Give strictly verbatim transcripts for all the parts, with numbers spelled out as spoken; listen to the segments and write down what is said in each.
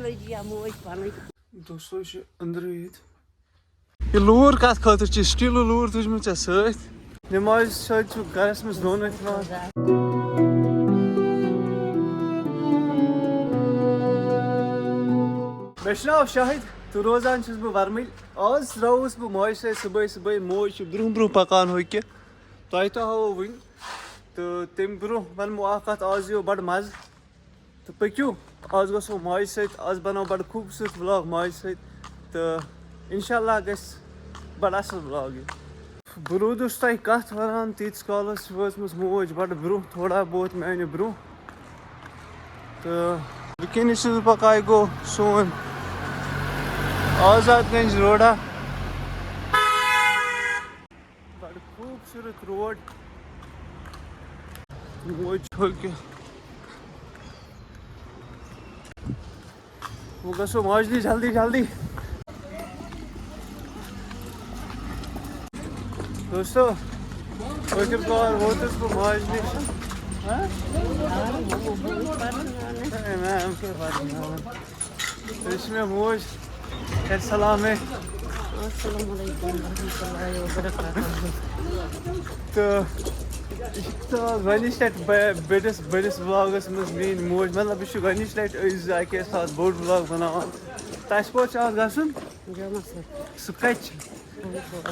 لٔج یا موج پَنٕنۍ۔ دوستو، یہِ چھُ أنٛدرٕ ییٚتہِ۔ یہِ لوٗر کَتھ خٲطرٕ چھِ؟ سِٹیٖلوٗ لوٗر تُجمٕژ ژےٚ سۭتۍ؟ نمازِ سۭتۍ چھُ گَرَس منٛز دۄن أتھۍ وان۔ مےٚ چھُ ناو شاہد تہٕ روزان چھُس بہٕ ورمٕلۍ۔ آز درٛاوُس بہٕ ماجہِ سۭتۍ صُبحٲے صُبحٲے۔ موج چھِ برٛونٛہہ برٛونٛہہ پَکان ہُہ کہِ تۄہہِ تہِ ہاوو وٕنۍ۔ تہٕ تَمہِ برٛونٛہہ وَنہٕ بہٕ اَکھ کَتھ، آز یِیو بَڑٕ مَزٕ۔ تہٕ پٔکِو، آز گژھو ماجہِ سۭتۍ، آز بَناو بَڑٕ خوٗبصوٗرت vlog ماجہِ سۭتۍ۔ تہٕ اِنشاء اللہ گژھِ بَڑٕ اَصٕل vlog یہِ۔ بہٕ روٗدُس تۄہہِ کَتھ وَنان، تیٖتِس کالَس چھِ وٲژمٕژ موج بَڑٕ برٛونٛہہ، تھوڑا بہت میٛانہِ برٛونٛہہ۔ تہٕ وٕنکیٚنَس چھُس بہٕ پَکان، یہِ گوٚو سون آزاد گنج روڈا۔ بَڑٕ خوٗبصوٗرت روڈ۔ موج چھو کہِ وۄنۍ گژھو ماجہِ نِش جلدی جلدی۔ دوستو، ٲخٕر کار ووتُس بہٕ ماجہِ نِش۔ ہاں؟ ہے، میم کیٛاہ پَرناوان؟ تُہۍ چھِ مےٚ موج۔ کَرِ سلام ہے۔ السلام علیکم ورحمۃ اللہ وبرکاتہ۔ تہٕ یہِ چھِ آز گۄڈٕنِچ لَٹہِ بٔ-، بٔڑِس، بٔڑِس vlogَس منٛز میٛٲنۍ موج۔ مطلب، یہِ چھُ گۄڈٕنِچ لَٹہِ أسۍ زٕ اَکے ساتہٕ بوٚڑ vlog بَناوان۔ تہٕ اَسہِ کوٚت چھُ آز گژھُن؟ جامع مسجد۔ سُہ کَتہِ چھُ؟ خانپور۔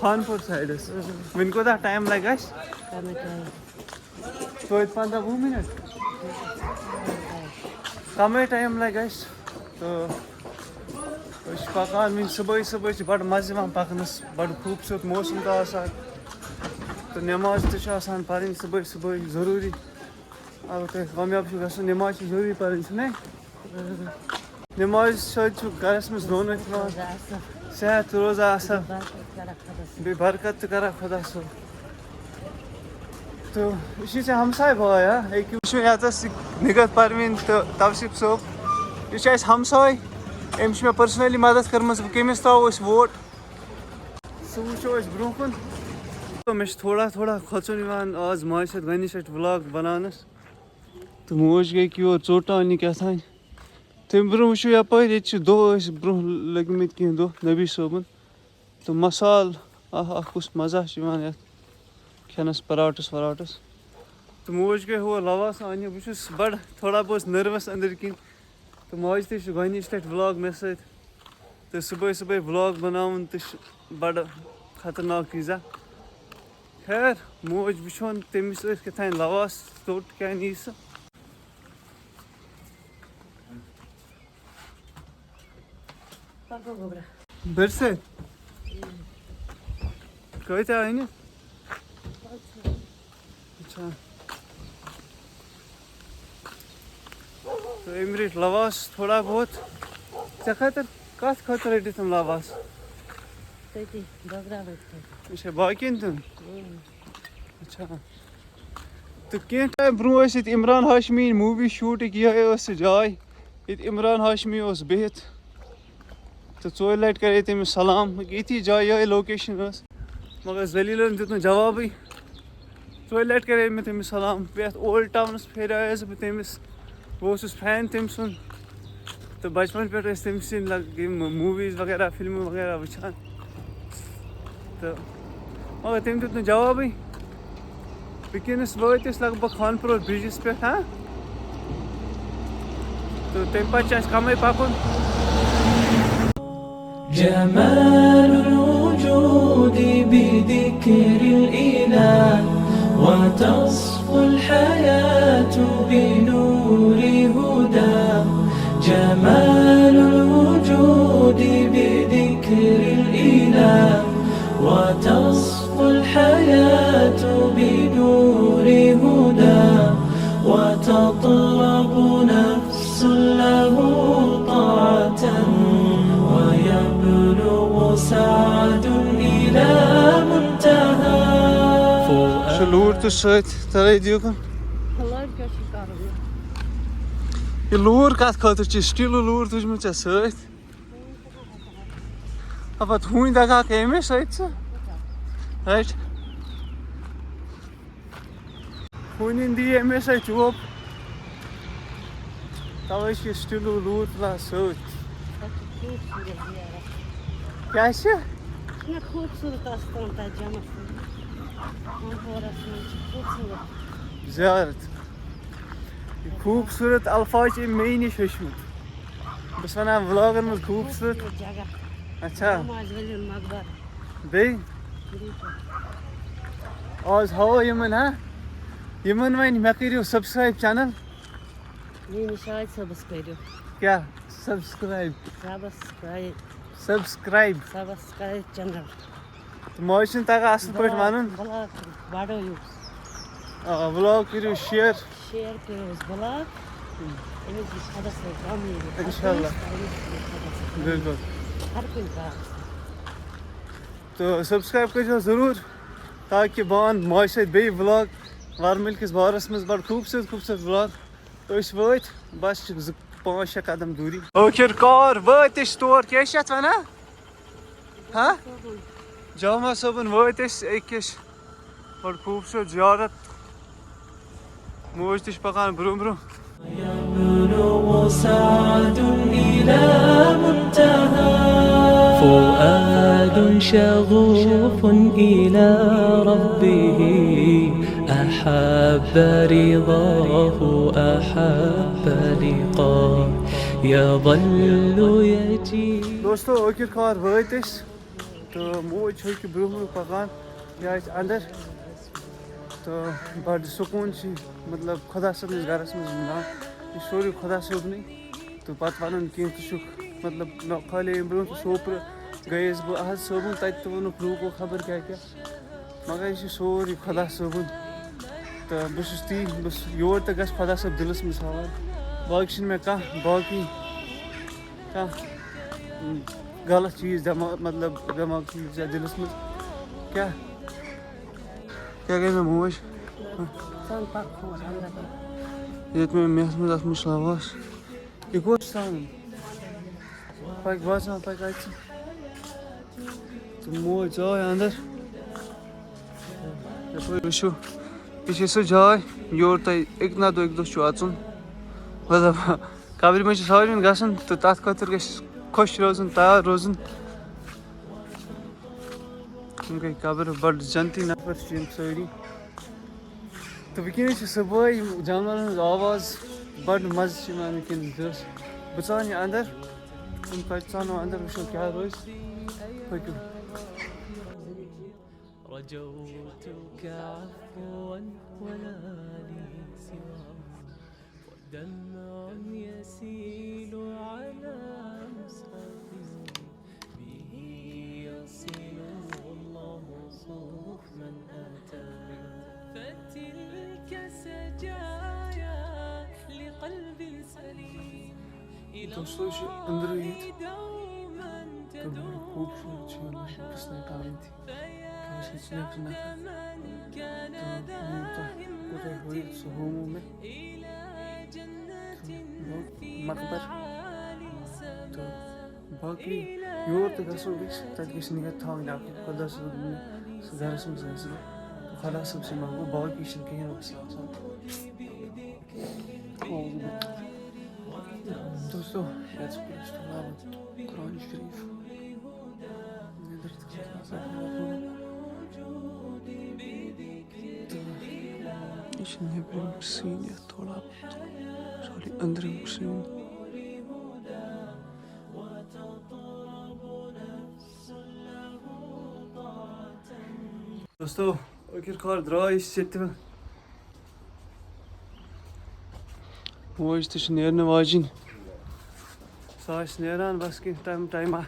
خانپور سایڈَس۔ اۭں۔ وۄنۍ کوٗتاہ ٹایم لَگہِ اَسہِ؟ کَمٕے ٹایم۔ توتہِ پنٛداہ وُہ مِنَٹ۔ کَمٕے ٹایم لَگہِ اَسہِ۔ تہٕ أسۍ چھِ پَکان وٕنہِ صُبحٲے صُبحٲے، چھِ بَڑٕ مَزٕ یِوان پَکنَس، بَڑٕ خوٗبصوٗرت موسم تہٕ آسان۔ تہٕ نٮ۪ماز تہِ چھِ آسان پَرٕنۍ صُبحٲے صُبحٲے ضروٗری۔ اگر تۄہہِ کامیاب چھُو گژھُن، نٮ۪ماز چھِ ضروٗری پَرٕنۍ، چھُنہ؟ نٮ۪مازِ سۭتۍ چھُ گَرَس منٛز دۄن أتھۍ یِوان۔ روزٕ اَصٕل۔ صحت تہِ روزان اَصٕل۔ برکت تہِ کَران خۄدا صٲب۔ بیٚیہِ برکت تہِ کَران خۄدا صٲب۔ تہٕ یہِ چھِ ژےٚ ہمساے باے، ہا؟ أکیٛاہ وٕچھِو یَتَس یہِ نِگہت پرویٖن تہٕ توصیٖف صٲب۔ یہِ چھُ اَسہِ ہمساے۔ أمِس چھِ مےٚ personally مدد کٔرمٕژ، بہٕ کٔمِس ترٛاوو أسۍ vote؟ سُہ وٕچھو أسۍ برٛونٛہہ کُن۔ تہٕ مےٚ چھِ تھوڑا تھوڑا کھۄژُن یِوان آز ماجہِ سۭتۍ گۄڈٕنِچ لَٹہِ vlog بَناونَس۔ تہٕ موج گٔے کہِ یور ژوٚٹ اَننہِ کیٛاہ تام۔ تَمہِ برٛونٛہہ وٕچھِو یَپٲرۍ، ییٚتہِ چھِ دۄہ ٲسۍ برٛونٛہہ لٔگمٕتۍ کینٛہہ دۄہ نبی صٲبُن۔ تہٕ مصالہٕ، آہ آہ، کُس مَزہ چھُ یِوان یَتھ کھٮ۪نَس، پراٹَس وراٹَس۔ تہٕ موج گٔے ہور لواس اَننہِ۔ بہٕ چھُس بَڑٕ تھوڑا بہت nervous أنٛدٕرۍ کِنۍ۔ تہٕ ماجہِ تہِ چھِ گۄڈٕنِچ لَٹہِ vlog مےٚ سۭتۍ۔ تہٕ صُبحٲے صُبحٲے vlog بَناوُن تہِ چھُ بَڑٕ خطرناک چیٖزا۔ خیر، موج وٕچھون تٔمِس أسۍ کِتھ کٔنۍ لواس ژوٚٹ کیٛاہ نی سُہ۔ پکو گوٚبرا۔ بٔرۍ سۭتۍ؟ کۭتیٛاہ أنِتھ؟ اچھا۔ تہٕ أمۍ رٔٹۍ لواس تھوڑا بہت۔ ژےٚ خٲطرٕ کَتھ خٲطرٕ رٔٹِتھ تِم لواس؟ تٔتی بٲگراوٕنۍ خٲطرٕ۔ اچھا، باقیَن تِم؟ اۭں۔ اچھا۔ تہٕ کینٛہہ ٹایم برٛونٛہہ ٲسۍ ییٚتہِ عمران ہاشمی ہِنٛدۍ movie shootٕکۍ، یِہوٚے ٲس سُہ جاے، ییٚتہِ عمران ہاشمی اوس بِہِتھ۔ تہٕ ژورِ لَٹہِ کَرے تٔمِس سلام۔ ییٚتی جاے، یِہوٚے location ٲس۔ مگر ذلیٖلَن دیُت نہٕ جوابٕے۔ ژورِ لَٹہِ کَرے مےٚ تٔمِس سلام۔ پرٛٮ۪تھ old townَس پھیریوس بہٕ تٔمِس۔ بہٕ اوسُس fan تٔمۍ سُنٛد۔ تہٕ بچپن پٮ۪ٹھ ٲسۍ تٔمۍ سٕنٛدۍ لگ-، یِم movies وغیرہ، فِلمہٕ وغیرہ وٕچھان۔ تہٕ مگر تٔمۍ دیُت نہٕ جوابٕے۔ وٕنکیٚنَس وٲتۍ أسۍ لگ بگ خانپور برٛجَس پٮ۪ٹھ، ہا؟ تہٕ تَمہِ پَتہٕ چھُ اَسہِ کَمٕے پَکُن۔ جمال الوجود بذكر الإله، وتصفو الحياة بنور هداه. جمال الوجود بذكر الإله، وتصفو الحياة بنور هداه. وتطلب نفس له طاعة، ويبلغ سعد إلى منتهى. چھُ لوٗر تہِ سۭتۍ، تَلَے دِیِو کُن۔ لٲر کیٛاہ چھِ کَرُن؟ یہِ لوٗر کَتھ خٲطرٕ چھِ؟ سِٹیٖلوٗ لوٗر تُجمٕژ ژےٚ سۭتۍ؟ اَپا، تھوٗنۍ دَگہٕ ہاکھ اَمے سۭتۍ ژٕ؟ رَٹھ۔ ہوٗنٮ۪ن دی أمِس سۭتۍ چوب۔ توے چھِ أسۍ ٹِلوٗ لوٗر تُلان سۭتۍ۔ تَتہِ چھِ خوٗبصوٗرت زیارت۔ کیٛاہ چھِ؟ چھِنہ خوٗبصوٗرت آستان تَتہِ جمع سۭتۍ؟ منظورَس منٛز چھِ خوٗبصوٗرت۔ زیارت۔ یہِ خوٗبصوٗرت الفاظ چھِ أمۍ مے نِش ہیوٚچھمُت۔ بہٕ چھُس وَنان vlogَن منٛز خوٗبصوٗرت۔ خوٗبصوٗرت جگہ۔ اچھا۔ نماز ؤلِیُن مقبر۔ بیٚیہِ؟ بیٚیہِ کیٛاہ؟ آز ہاوو یِمَن، ہا؟ یِمَن وَنہِ مےٚ کٔرِو subscribe channel۔ میٲنِس شاہد صٲبَس کٔرِو۔ کیٛاہ؟ Subscribe۔ Subscribe۔ Subscribe۔ Subscribe channel۔ تہٕ ماجہِ چھُنہٕ تگان اَصٕل پٲٹھۍ وَنُن۔ Vlog بَڑٲیِو۔ آ، vlog کٔرِو share۔ Share کٔرِو حظ vlog۔ أمِس گژھِ خۄدا صٲب کامیٲبی۔ اِنشاء اللہ۔ أمِس گژھِ خۄدا صٲب کامیٲبی۔ بِلکُل۔ ہر کُنہِ کارَس۔ تہٕ subscribe کٔرۍزیو ضروٗر، تاکہِ بہٕ اَنہٕ ماجہِ سۭتۍ بیٚیہِ vlog وَرمِل کِس بارَس منٛز بَڑٕ خوٗبصوٗرت خوٗبصوٗرت vlog۔ أسۍ وٲتۍ، بَس چھِ زٕ پانٛژھ شےٚ قدم دوٗری۔ ٲخِر کار وٲتۍ أسۍ تور، کیٛاہ چھِ اَتھ وَنان؟ ہا؟ جامع صٲبُن وٲتۍ أسۍ أکِس۔ بَڑٕ خوٗبصوٗرت زیارت۔ موج تہِ چھِ پَکان برٛونٛہہ برٛونٛہہ۔ يبلغ سعد إلى منتهى. فؤاد شغوف إلى ربه، أحب رضاه أحب لقاه، يظل يجيء۔ دوستو، ٲخِر کار وٲتۍ أسۍ۔ تہٕ موج چھِ أکہِ برٛونٛہہ برٛونٛہہ پَکان، یہِ آسہِ اَندَر۔ تہٕ بَڑٕ سکوٗن چھِ، مطلب، خۄدا صٲبنِس گَرَس منٛز مِلان۔ یہِ چھُ سورُے خۄدا صٲبنٕے۔ تہٕ پَتہٕ وَنُن کینٛہہ تہِ چھُکھ، مطلب، مےٚ کھولے ییٚمہِ برٛونٛہہ تہِ سوپرٕ گٔیَس بہٕ احد صٲبُن، تَتہِ تہِ ووٚنُکھ لوٗکو خبر کیٛاہ کیٛاہ۔ مگر یہِ چھُ سورُے خۄدا صٲبُن۔ تہٕ بہٕ چھُس تی، بہٕ چھُس یور تہِ گژھٕ خۄدا صٲب دِلَس منٛز تھاوان۔ باقٕے چھِنہٕ مےٚ کانٛہہ، باقٕے کانٛہہ، م، غلط چیٖز دٮ۪ماغ، مطلب، دٮ۪ماغ چیٖز یا دِلَس منٛز۔ کیٛاہ؟ کیٛاہ گٔے مےٚ موج؟ ژَن پَکھ کھووُر اَنٛدَر۔ ییٚتہِ مےٚ میٚتھ منٛز اَتھ مُشلاوس۔ یہِ کوٚت چھُ ترٛاوُن؟ پَکہِ باسان، پَکہِ اَتہِ۔ تہٕ موج ژاے اَنٛدَر۔ یَپٲرۍ وٕچھِو، یہِ چھِ سُہ جاے، یور تۄہہِ اَکہِ نَتہٕ اَکہِ دۄہ چھُ اَژُن۔ مطلب، قبرِ منٛز چھِ سارنٕے گژھُن، تہٕ تَتھ خٲطرٕ گژھِ خۄش روزُن، تیار روزُن۔ یِم گٔے قبرٕ، بَڑٕ جنتی نفر چھِ یِم سٲری۔ تہٕ وٕنکیٚنَس چھِ صُبحٲے یِم جانوَرَن ہٕنٛز آواز، بَڑٕ مَزٕ چھِ یِوان وٕنکیٚنَس دِلَس۔ بہٕ ژانہٕ یہِ اَندَر، یِم تۄہہِ ژانو اَندَر، وٕچھو کیٛاہ روزِ۔ پٔکِو۔ رجوتك عفوا ولا لي سواه، ودمع يسيل على مصحفي، به يصل الله صوف من أتى. فتلك سجايا لقلب سليم. دوستو، یہِ چھُ أنٛدرٕ ییٚتہِ۔ تہٕ بَڑٕ خوٗبصوٗرت چھِ یِم أکِس نہٕ کَرٕنۍ تہِ۔ کٲنٛسہِ ہٕنٛز نٮ۪برٕ نَفر۔ تہٕ وۄنۍ تۄہہِ کوٗتاہ ہٲیِتھ سُہ ہووُ مےٚ۔ تہٕ گوٚو مقبر۔ تہٕ باقٕے یور تہِ گژھو گژھِ، تَتہِ گژھِ نیت تھاوٕنۍ اَکھ، خۄدا صٲب دِیِن سُہ گَرَس منٛز گژھِ۔ تہٕ خۄدا صٲب سٕنٛدِ منٛگو، باقٕے چھِنہٕ کِہیٖنۍ، وَسلام۔ دوستو، یَتھ پٮ۪ٹھ چھُ تلاوت قرآن شریٖف۔ نیٚدٕر تہِ چھِ آسان۔ تہٕ یہِ چھِ نیٚبرِم scene یَتھ تھوڑا بہت۔ Sorry، أنٛدرِم scene۔ دوستو، ٲخِر کار درٛاے أسۍ ییٚتہِ۔ موج تہِ چھِ نیرنہٕ واجِنۍ۔ سۄ آسہِ نیران بَس کینٛہہ ٹایم ٹایما۔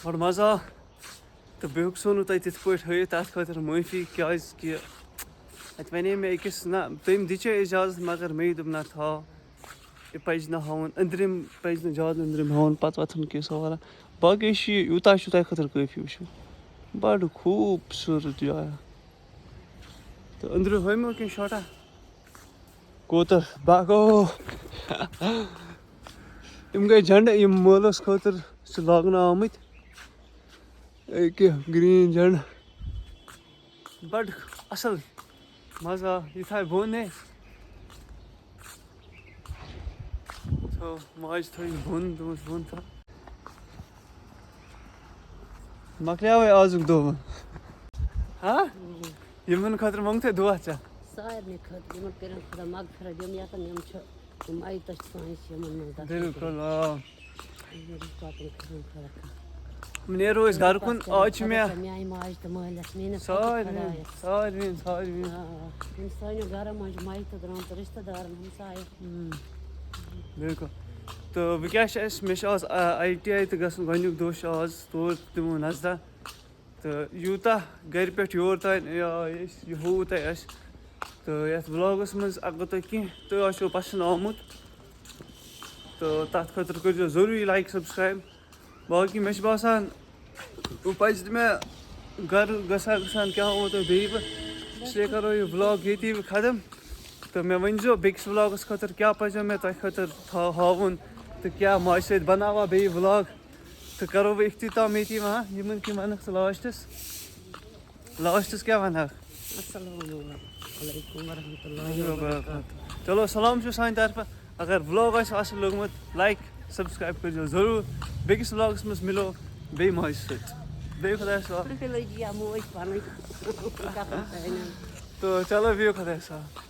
بَڑٕ مَزٕ آو۔ تہٕ بیٚیہِ ہیوٚک سو نہٕ تۄہہِ تِتھ پٲٹھۍ ہٲیِتھ، تَتھ خٲطرٕ معٲفی، کیٛازِکہِ اَتہِ وَنے مےٚ أکِس، نہ، تٔمۍ دِژے اِجازت، مگر مے دوٚپ، نہ، تھاو۔ یہِ پَزِ نہٕ ہاوُن أنٛدرِم، پَزِ نہٕ زیادٕ أنٛدرِم ہاوُن، پَتہٕ وۄتھُن کینٛہہ سوارا۔ باقٕے چھِ یہِ، یوٗتاہ چھُ تۄہہِ خٲطرٕ کٲفی، وٕچھِو۔ بَڑٕ خوٗبصوٗرت جایا۔ تہٕ أنٛدرٕ ہٲومو کینٛہہ شاٹا۔ کوتَر باغو۔ یِم گٔے جھنڈٕ، یِم مٲلَس خٲطرٕ چھِ لاگنہٕ آمٕتۍ۔ أکیٛاہ گرٛیٖن جھنڈٕ۔ بَڑٕ اَصٕل مَزٕ آو، یہِ تھایہِ بۄن ہے۔ ماجہِ تھٲوِن بۄن، دوٚپمَس بۄن تھاو۔ مۄکلیوٕے آزُک دۄہ وۄنۍ۔ ہا؟ یِمَن خٲطرٕ مۄنٛگتھٕے دُعا ژےٚ؟ سارنٕے خٲطرٕ، یِمَن کٔرِن خۄدا مغفرت، یِم یَتَن یِم چھِ، یِم مَیتَس چھِ سٲنِس یِمَن منٛز دَفن کٔرِن۔ بِلکُل، آ۔ یِمَن چھِ پَتہٕ کٔرِن خۄدا۔ نیرو أسۍ گَرٕ کُن، آز چھِ مےٚ خۄدا میٛانہِ ماجہِ تہٕ مٲلِس، میٛٲنِس سارنٕے، خۄدایَس۔ سارنٕے، سارنٕے۔ آ، یِم سانیو گَرَن منٛز چھِ مَیتہٕ درٛامٕتۍ، رِشتہٕ دارَن، ہمسایَن۔ ہُم۔ بِلکُل۔ تہٕ وۄنۍ کیٛاہ چھِ اَسہِ، مےٚ چھِ آز، آ، آی ٹی آی تہٕ گژھُن، گۄڈٕنیُک دۄہ چھُ آز، تور تہِ دِمو نظرہ۔ تہٕ یوٗتاہ گَرِ پٮ۪ٹھ یور تام، یا أسۍ، یہِ ہووُ تۄہہِ اَسہِ۔ تہٕ یَتھ vlogس منٛز اگر تۄہہِ کینٛہہ تہِ آسیو پَسنٛد آمُت، تہٕ تَتھ خٲطرٕ کٔرۍزیو ضروٗری like، subscribe۔ باقٕے مےٚ چھُ باسان، وۄنۍ پَزِ نہٕ مےٚ گَرٕ گژھان گژھان کیٛاہ وَنو تۄہہِ بیٚیہِ بہٕ، اس لیے کَرو یہِ vlog ییٚتی وۄنۍ ختم۔ تہٕ مےٚ ؤنۍزیو بیٚکِس vlogس خٲطرٕ کیٛاہ پَزیو مےٚ تۄہہِ خٲطرٕ تھاو-، ہاوُن، تہٕ کیٛاہ ماجہِ سۭتۍ بَناوہا بیٚیہِ vlog۔ تہٕ کَرو بہٕ اختتام ییٚتی وۄنۍ، یِمَن کیٛاہ وَنَکھ ژٕ lastس؟ Lastس کیٛاہ وَنَکھ؟ السلام علیکم ورحمۃ اللہ وبرکاتہ۔ چلو، سلام چھُ سانہِ طرفہٕ۔ اگر vlog آسہِ اَصٕل لوٚگمُت، like، subscribe کٔرۍزیو ضروٗر۔ بیٚکِس vlogس منٛز مِلو بیٚیہِ ماجہِ سۭتۍ۔ بیٚیہِ خۄدایَس حوالہٕ۔ تُہۍ تہِ لٔجِو یا موج پَنٕنۍ۔ تہٕ چلو، بِہِو خۄدایَس حوالہٕ۔